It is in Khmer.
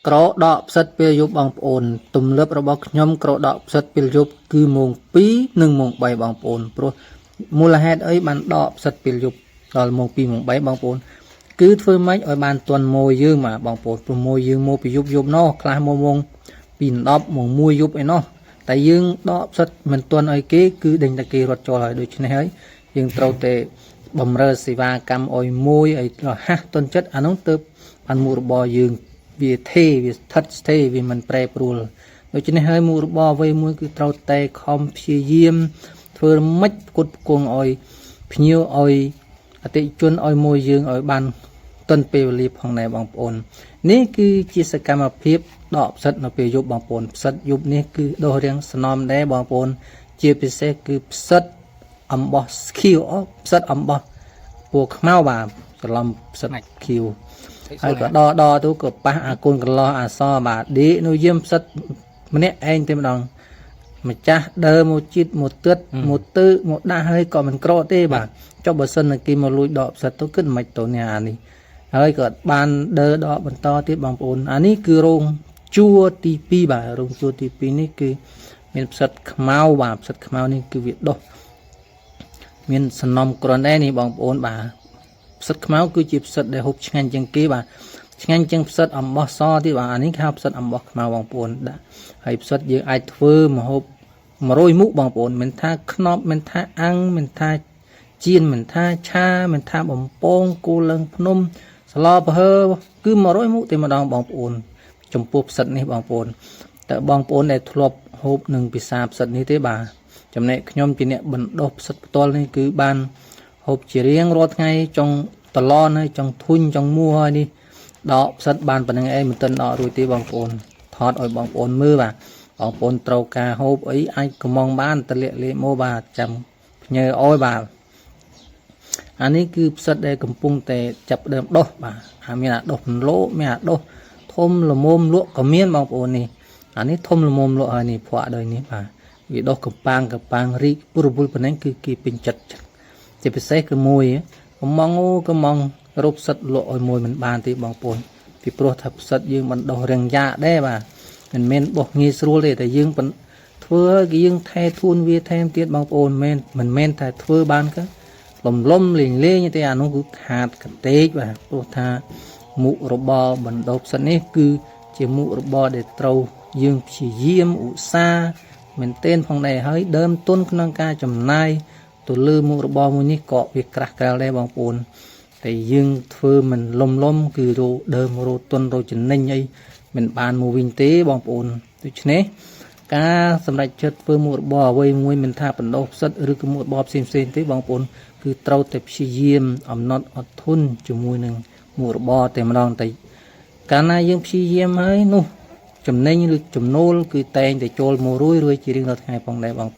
ក្រដកផ្សិតពេលយប់បងប្អូនទំលឹបរបស់ខ្ញុំក្រដកផ្សិតពេលយប់គឺម៉ោង2និងម៉ោង3បងប្អូនព្រោះមូលហេតុអីបានដកផ្សិតពេលយប់ដល់ម៉ោង2ម៉ោង3បងប្អូនគឺធ្វើម៉េចឲ្យបានទាន់ម៉ួយយើងបាទបងប្អូនព្រោះម៉ួយយើងមកពីយប់យប់ណោះខ្លះមកម៉ោង2 10ម៉ោង1យប់អីណោះតែយើងដកផ្សិតមិនទាន់ឲ្យគេគឺដេញតែគេរត់ចូលហើយដូច្នេះហើយយើងត្រូវតែបំរើសេវាកម្មឲ្យមួយឲ្យរហ័សទាន់ចិត្តអានោះទៅបានមុខរបរយើង វាថេវាស្ថិតស្ថេរវាមិនប្រែប្រួលដូច្នេះហើយមុខរបរអ្វីមួយគឺត្រូវតែខំព្យាយាមធ្វើម៉េចផ្គត់ផ្គង់ឲ្យភ្ញៀវឲ្យអតិថិជនឲ្យមួយយើងឲ្យបានទាន់ពេលវេលាផងដែរបងប្អូននេះគឺជាសកម្មភាពដកផ្សិតនៅពេលយប់បងប្អូនផ្សិតយប់នេះគឺដុះរាងស្នំដែរបងប្អូនជាពិសេសគឺផ្សិតអំបោះស្ខៀវអូផ្សិតអំបោះពណ៌ខ្មៅបាទច្រឡំផ្សិតខៀវ ហើយក៏ដដទៅក៏ប៉ះអាកូនកន្លោះអាសបាទឌីនោះយាមផ្សិតម្នាក់ឯងតែម្ដងម្ចាស់ដើមកជាតិមកទិតមកទើមកដាក់ហើយក៏មិនក្រក់ទេបាទចុះបើសិនតែគេមកលួចដកផ្សិតទៅគិតមិនទៅនេះអានេះហើយក៏បានដើដកបន្តទៀតបងប្អូនអានេះគឺរោងជួរទី2បាទរោងជួរទី2នេះគឺមានផ្សិតខ្មៅបាទផ្សិតខ្មៅនេះគឺវាដុះមានសំណំគ្រាន់ដែរនេះបងប្អូនបាទ ផ្សិតខ្មៅគឺជាផ្សិតដែលហូបឆ្ងាញ់ជាងគេបាទឆ្ងាញ់ជាងផ្សិតអំបោះសទៀតបាទអានេះគេហៅផ្សិតអំបោះខ្មៅបងប្អូនដាក់ហើយផ្សិតយើងអាចធ្វើម្ហូប100មុខបងប្អូនមិនថាខ្នប់មិនថាអាំងមិនថាចៀនមិនថាឆាមិនថាបំពងគោលឡើងភ្នំស្លប្រហើគឺ100មុខតែម្ដងបងប្អូន ចំពោះផ្សិតនេះបងប្អូនតើបងប្អូនដែលធ្លាប់ហូបនឹងពិសាផ្សិតនេះទេបាទចំណែកខ្ញុំជាអ្នកបណ្ដុះផ្សិតផ្ទាល់នេះគឺបាន ហូបជារៀងរាល់ថ្ងៃចង់តឡនហើយចង់ធុញចង់មួហើយនេះដកផ្សិតបានប៉ុណ្្នឹងឯងមិនទាន់ដករួចទេបងប្អូនថតឲ្យបងប្អូនមើលបាទបងប្អូនត្រូវការហូបអីអាចកំងបានតលាក់លេខមកបាទចាំផ្ញើឲ្យបាទអានេះគឺផ្សិតដែលកំពុងតែចាប់ផ្ដើមដុះបាទអាមានអាដុះពន្លោមានអាដុះធំល្មមលក់ក៏មានបងប្អូននេះអានេះធំល្មមលក់ហើយនេះភក់ដោយនេះបាទវាដុះកំប៉ាងកំប៉ាងរីកពុរវល់ប៉ុណ្ណេះគឺគេពេញចិត្ត ជាពិសេសគឺមួយកំងអូកំងរូបផ្សិតលក់ឲ្យមួយមិនបានទេបងប្អូនពីព្រោះថាផ្សិតយើងបណ្ដោះរាងយ៉ាកដែរបាទមិនមែនបោះងាយស្រួលទេតែយើងបណ្ធ្វើឲ្យគេយើងថែធួនវាថែមទៀតបងប្អូនមិនមិនមែនតែធ្វើបានក៏លំលំលេងលេងទេអានោះគឺខាតកតេកបាទព្រោះថាមុខរបរបណ្ដោះផ្សិតនេះគឺជាមុខរបរដែលត្រូវយើងព្យាយាមឧស្សាហ៍មែនទែនផងដែរហើយដើមទុនក្នុងការចំណាយ ទៅលើមុខរបរមួយនេះក៏វាក្រាស់ក្រែលដែរបងប្អូនតែយើងធ្វើមិនលំលំគឺរោដើមរោទុនរោចំណេញអីមិនបានមកវិញទេបងប្អូនដូច្នេះការសម្រេចចិត្តធ្វើមុខរបរអ្វីមួយមិនថាបណ្ដោះផ្សិតឬក៏មុខរបរផ្សេងផ្សេងៗទេបងប្អូនគឺត្រូវតែព្យាយាមអំណត់អត់ធន់ជាមួយនឹងមុខរបរតែម្ដងតែកាលណាយើងព្យាយាមហើយនោះចំណេញឬចំណូលគឺតែងតែចូលមករួយរួយជារៀងរាល់ថ្ងៃផងដែរបង